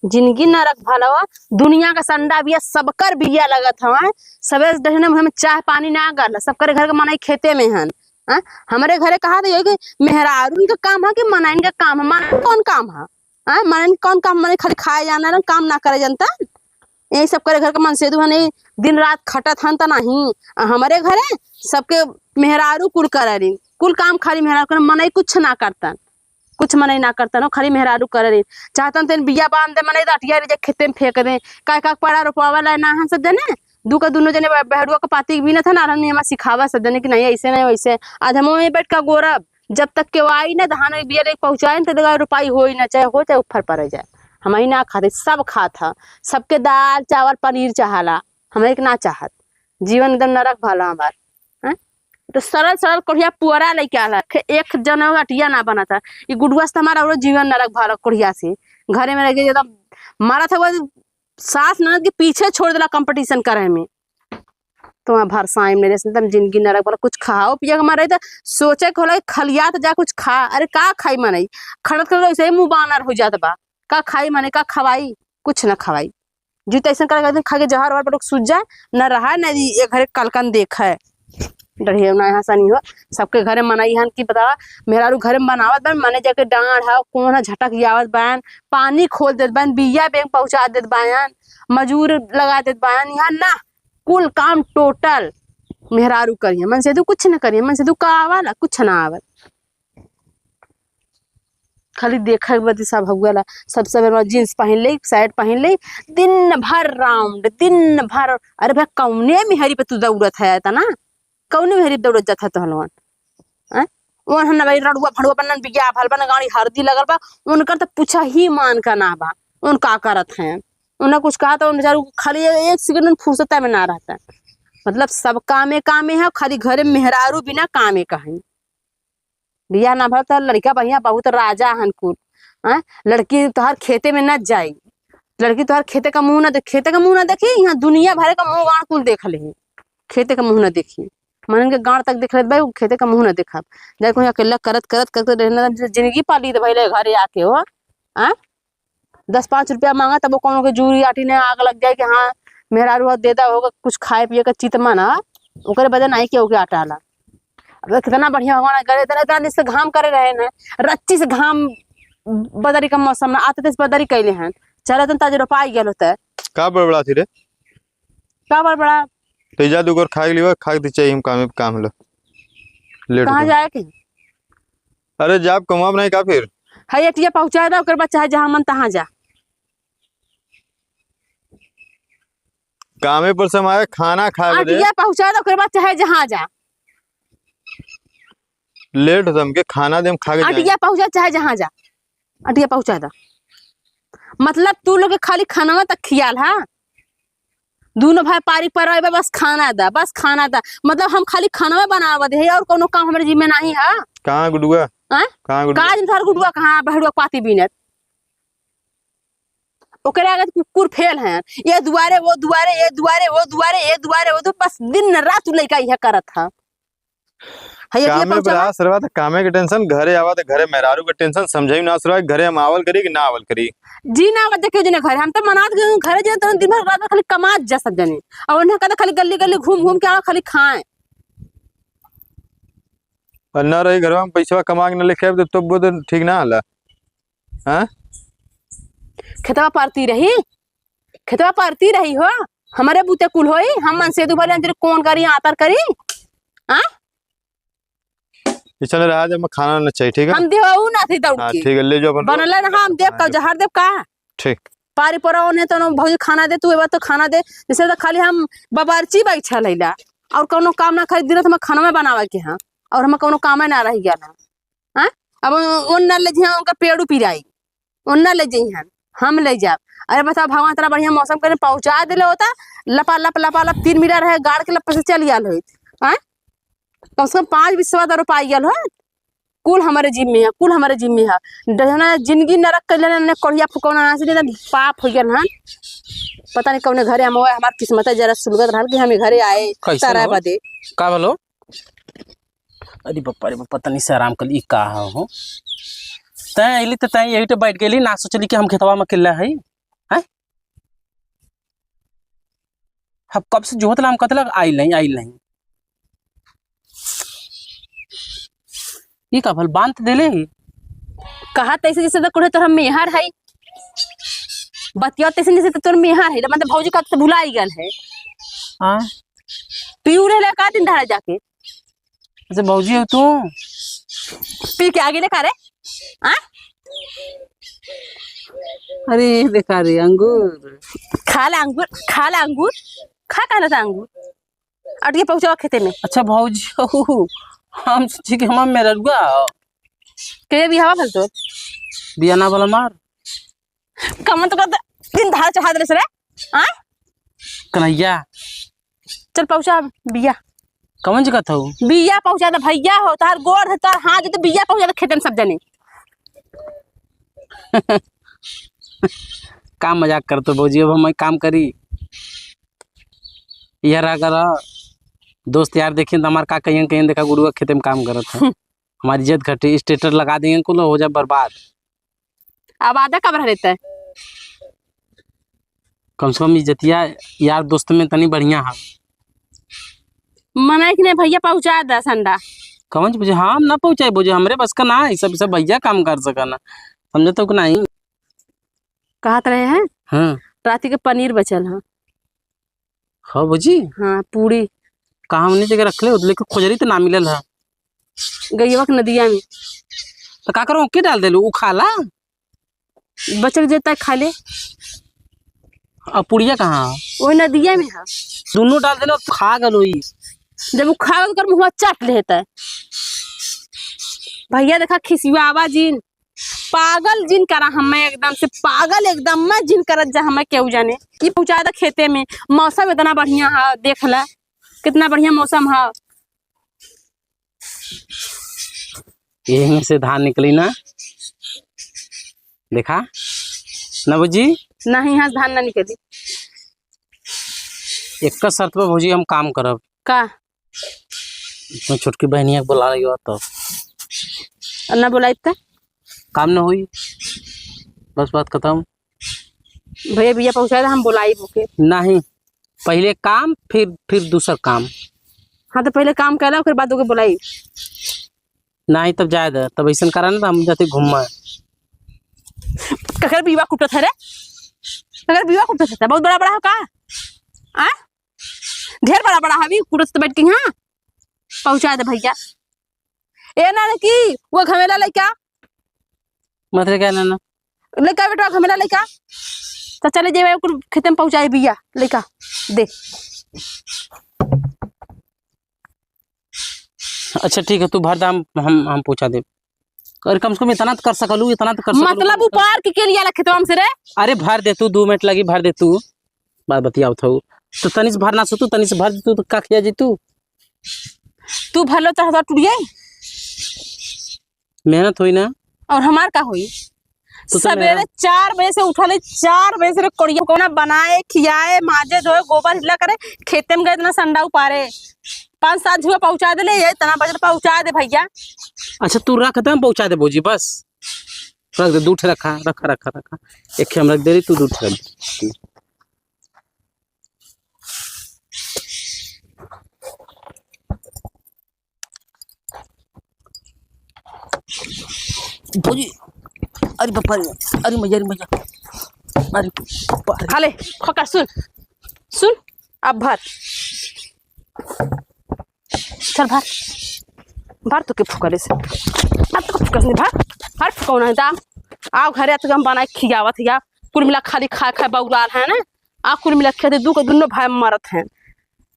जिंदगी नरक भलवा, दुनिया का संडा बिया, सबकर बिया लगत हवा। सबे डहने मुँह में चाय पानी ना करला, सबकर घर के मनाई खेते में हन। हाँ? हमारे घरे कहा था कि मेहरारून का काम है कि मनाइन का काम है? मनाइन कौन काम है? हाँ, मनाइन कौन काम? मने खाली खाए जाना ना, काम ना करे जनता। यही सब करे घर के मन से हन दिन रात खटत हन त नहीं। आ हमारे घरे सबके मेहरारू कुल कररी, कुल काम खाली मेहरारू कर, मनई कुछ ना करतन, कुछ मनई ना करतन, खाली मेहरारू कररी। चाहतन तेन बिया बांध दे मनई अटिया रे खेते में फेंक दे, का का पड़ा रोपावला ना हन सब जने। दू का दुनो जने बहरुआ के पाती भी न था ना, हमारा सिखावा सब जने कि नहीं ऐसे नहीं वैसे। आज हम वहीं बैठ का गोरब जब तक के आई ना धान के बिया ले पहुंचाए तो लगा रोपाई होई ना, चाहे हो चाहे ऊपर पर जाए। हम ही ना खाते, सब खात ह, सबके दाल चावल पनीर चाहला, हमें के ना चाहत। जीवन एकदम नरक भला हमार। हैं? तो सरल सरल कोढ़िया पुअरा लेके आला, एक जना अटिया ना बना था। ये गुडुआ से हमारा और जीवन नरक भला कोढ़िया से घरे में रह के एकदम मारा था, वो सास ननद के पीछे छोड़ दिला कंपटीशन करे में। तो वहाँ भरसाई में रहे एकदम जिंदगी नरक भला। कुछ खाओ पिया के मारे तो सोचे के होला कि खलिया तो जा कुछ खा, अरे का खाई मनई, खड़त खड़त ऐसे ही मुंह बानर हो जात बा। का खाई माने का खवाई, कुछ ना खवाई। जो तैसन करे खा के जहर वहर पर सूझ जाए न रहा न ये घरे कलकन देख है। डरिए ना यहाँ सनी हो, सबके घरे मनाई हन कि बतावा मेहरारू घरे में बनावत बन, मने जाके डांड है कौन है झटक आवत बन, पानी खोल देत बन, बिया बैंक पहुंचा देत बन, मजूर लगा देत बन। यहाँ ना कुल काम टोटल मेहरारू करिए, मन से तू कुछ न करिए, मन से तू का आवाला कुछ ना आवत, खाली देखे बदे सब हउला। सब सब जींस पहन ले, शर्ट पहन ले, दिन भर राउंड दिन भर। अरे भाई कौने मेहरी पे तू दौड़त है तना, कौने मेहरी पे दौड़त जाता तहलवन? हैं ओन हन भाई रड़ुआ फड़ुआ बनन बिया भल बन गाड़ी हरदी लगल बा, उनकर तो पूछा ही मान का ना बा, उन का करत हैं। उन्हें कुछ कहा तो उन बेचारू खाली एक सेकंड में फुर्सत में ना रहता। मतलब सब कामे कामे है, खाली घरे मेहरारू बिना कामे कहीं। बियाह ना भर तो लड़का बढ़िया बहुत राजा हन कुल। हैं लड़की तोहर खेते में न जाई, लड़की तोहर खेते का मुंह ना देख, खेते का मुंह ना देखी, यहाँ दुनिया भर का मुंह गाड़ कुल देख ले, खेते का मुंह ना देखी, मन के गाड़ तक देख ले भाई, खेते का मुंह ना देखा। जाए कोई अकेला करत करत करत रहना जिंदगी पाली भाई ले घरे आके हो। आ 10-5 रुपया मांगा तब वो कोनो के जूरी आटी ने आग लग जाए कि हाँ मेहरारू दे दा होगा कुछ खाए पिए का चित मन, ओकरे बदे नहीं के ओके आटा ला। अब कितना बढ़िया भगवान करे, इतना इतना दिन से घाम करे रहे न, रच्ची से घाम बदरी का मौसम ना आते थे बदरी कैले हैं, चलो तुम ताजे रोपाई गेल होते। का बड़बड़ा थी रे? का बड़बड़ा? तो जा दुगर खाए लियो, खाए के चाहिए हम काम काम लो लेट कहाँ हो। जाए के? अरे जाब कमाब नहीं का फिर? है अटिया पहुँचा दा, ओकर बाद चाहे जहाँ मन तहाँ जा। कामे पर से हम आए खाना खाए बदे। अटिया पहुँचा दा, ओकर बाद चाहे जहाँ जा। लेट हो हमके खाना दे, हम खा के जाएं। अटिया पहुँचा चाहे जहाँ जा, अटिया पहुँचा दा। मतलब तू लोग के खाली खाना तक खियाल है, दोनों भाई पारी पर आए बस खाना दा, बस खाना दा। मतलब हम खाली खाना बनावा दे और कोनो काम हमारे जिम्मे नहीं है। कहाँ गुडुआ? हाँ? कहाँ गुडुआ? काज धर गुडुआ कहाँ बहरुआ पाती बीनत, ओकरे आगे कुकुर फेल हैं, ये दुआरे वो दुआरे, ये दुआरे वो दुआरे, ये दुआरे वो दुआरे, बस दिन रात लड़का यह करत था। है ये कामे पर पहुंचा आ सरवा तो कामे के टेंशन, घरे आवा तो घरे मेहरारू के टेंशन, समझाई ना सरवा घरे हम आवल करी कि ना आवल करी। जी ना आवत देखियो जने घरे हम तो मनात गए घरे जे तो दिन भर रात भर खाली कमात जा सब जने, और उन्हें कहता खाली गली गली घूम घूम के आवा खाली खाए। और ना रही घरवा में पैसा कमा के ना लेके आए तो वो तो ठीक ना हला। हाँ खेतवा परती रही, खेतवा परती रही हो, हमारे बूते कुल होई, हम मन से दुभले अंदर कौन करी आतर करी। हाँ चल रहा जब मैं खाना ना चाहिए ठीक है। हम देहू ना थी दौड़ हाँ के ठीक है ले जाओ अपन। बनल ना हम देव का जहर देव का ठीक। पारी पर ओने तो भौजी खाना दे, तू एबा तो खाना दे, जैसे तो खाली हम बबारची बैठल हइला और कोनो काम ना, खाली दिन रात हम खाना में बनावे के हां और हम कोनो काम ना रह गया ना। हां अब उन ना ले जिहा उनका पेड़ू पिराई, उन ना ले जइहन हम ले जाब। अरे बताओ भगवान तेरा बढ़िया मौसम करे पहुंचा देले होता, लपा लप लपा लप 3 मीटर रहे गाड़ के लप से चल गया होत। हां कम से कम 5 बिस्वा तो रोपाई गल हो। कुल हमारे जिम्मे है, कुल हमारे जिम्मे है। डजना जिंदगी नरक कैले ने कोढ़िया फुकौना ना से पाप हो गया हन। पता नहीं कौने घरे हम हमार किस्मत जरा सुलगत रहल कि हम घरे आए कैसन तारा हो? बदे। का भलो? अरे बप्पा रे बप्पा तनी से आराम कर ली का हो। तैं अइली तो तैं यही तो बैठ गेली ना, सोचली कि हम खेतवा में अकेला है हैं। हम कब से जोहत ला, हम कहते लग आइल नहीं आइल नहीं। ये का भल बांध देले ही। कहा तैसे जैसे तो कोढ़े तोहर मेहर है, बतिया तैसे जैसे तो तोर मेहर है, मतलब भौजी का तो भुलाई गल है। हाँ पीऊ रहे का दिन धारा जाके। अच्छा भौजी हो तू, पी के आगे ले का रे? आ अरे देखा रे अंगूर खा ला अंगूर, खा ला अंगूर, खा का था अंगूर अटके पहुंचावा खेते में। अच्छा भौजी हो, हम सोची कि हम मेरा रुआ के भी हवा फल तो बियाना वाला मार कमन तो कर दिन धारा चढ़ा दे रे। आ कन्हैया चल पहुंचा बिया। कौन जगह था वो? बिया पहुंचा दे भैया हो, तार गोड़ है तार हाथ तो बिया पहुंचा दे खेते में सब जने। काम मजाक करते भौजी, अब हम काम करी यार। अगर दोस्त यार देखें तो हमारे का कहीं कहीं देखा गुरुआ खेते में काम करत है, हमारी इज्जत घटी, स्टेटर लगा देंगे कुल हो जाए बर्बाद। अब आधा कब रह रहता है? कम से कम इज्जतिया यार दोस्त में तनी बढ़िया है। मना कि नहीं भैया पहुंचा दे संडा। कौन बुझे? हाँ हम ना पहुंचाए बुझे, हमरे बस का ना है, सब सब भैया काम कर सकना, समझे तो कि नहीं? कहत रहे हैं हाँ रात के पनीर बचल है। हाँ भौजी। हाँ पूरी कहाँ हमने जगह रख ले, लेकिन खोजरी तो ना मिलल है। गईवा के नदिया में। तो का करो, के डाल देलू उ खाला बचल जेता खा ले। अब पुड़िया कहाँ? वही नदिया में है। दोनों डाल देलो खा गलो ई। जब वो खा कर मुँह चाट लेता है। भैया देखा खिसियावा जिन पागल जिन करा हमें एकदम से पागल एकदम मैं जिन करत जा हमें केहू जाने कि पहुंचा दे खेते में। मौसम इतना बढ़िया है, देख ला कितना बढ़िया मौसम है। यहीं से धान निकली ना, देखा ना भौजी? नहीं यहाँ से धान ना निकली। एक शर्त पर भौजी हम काम करब। का? तो छोटकी बहनिया के बुला रही हो तो ना बुलाई तो काम ना हुई, बस बात खत्म। भैया भैया पहुंचा दे हम बुलाई ओके। नहीं पहले काम फिर दूसरा काम। हाँ तो पहले काम कर फिर बाद ओके बुलाई। नहीं तब जाए दे, तब ऐसा करा ना तो हम जाते घूमा। ककर बीवा कुटत है रे, ककर बीवा कुटत है, बहुत बड़ा बड़ा हो का? आ ढेर बड़ा बड़ा हवी कुटत तो बैठ के यहाँ पहुंचा दे भैया। ए ना ना की वो घमेला लइका मतलब क्या ना ना लइका बेटा घमेला लइका तो चले जेबे कुल खेते में पहुंचाए बिया लइका दे। अच्छा ठीक है तू भर दाम हम पहुंचा दे। अरे कम से कम इतना तो कर सकलू, इतना तो कर सकलू। मतलब ऊपर के लिया खेतवा में से रे। अरे भर दे तू, 2 मिनट लगी भर दे तू, बात बतियाओ था तो तनी से भरना सो तू, तनी से भर दे तू तो का खिया जी तू। तू भरलो तो हजार टूट जाए, मेहनत हुई ना और हमार का हुई? तो सवेरे 4 बजे से उठा ले, 4 बजे से कोड़िया कोना बनाए खियाए माजे धोए गोबर हिला करे खेते में गए इतना संडा उपारे 5-7 झुआ पहुंचा दे ले, ये इतना बजे पहुंचा दे भैया। अच्छा तू रख दे हम पहुंचा दे भौजी, बस रख दे, 2 ठे रखा रखा रखा रखा, एक हम रख दे रही तू 2 ठे रख दे। भौजी अरे बापा रे, अरे मजा अरे मजा अरे बापा रे। खा ले खोका, सुन सुन अब भर, चल भर भर तो के फुकले से अब तो फुकस नहीं, भर भर फुकौना है दाम। आओ घरे तो हम बनाए खियावत या कुल मिला खाली खा खा बौराल है ना, आ कुल मिला खेते दू के दुनो भाई मरत हैं।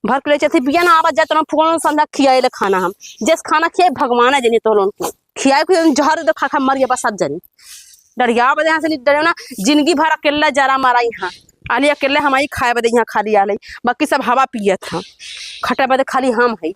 भर के ले चलते बिया ना आवाज जाए तो फुकौना संध्या खियाए ले खाना, हम जैसे खाना खियाए भगवान है जनी तो लोन को खियाए को जहर दो खा खा मर गया बस सब जनी डरिया बदे यहाँ से नहीं डरे ना, जिंदगी भर अकेला जरा मारा यहाँ आली अकेले हमारी खाए बदे यहाँ खाली आले, बाकी सब हवा पियत था खटा बदे खाली हम है।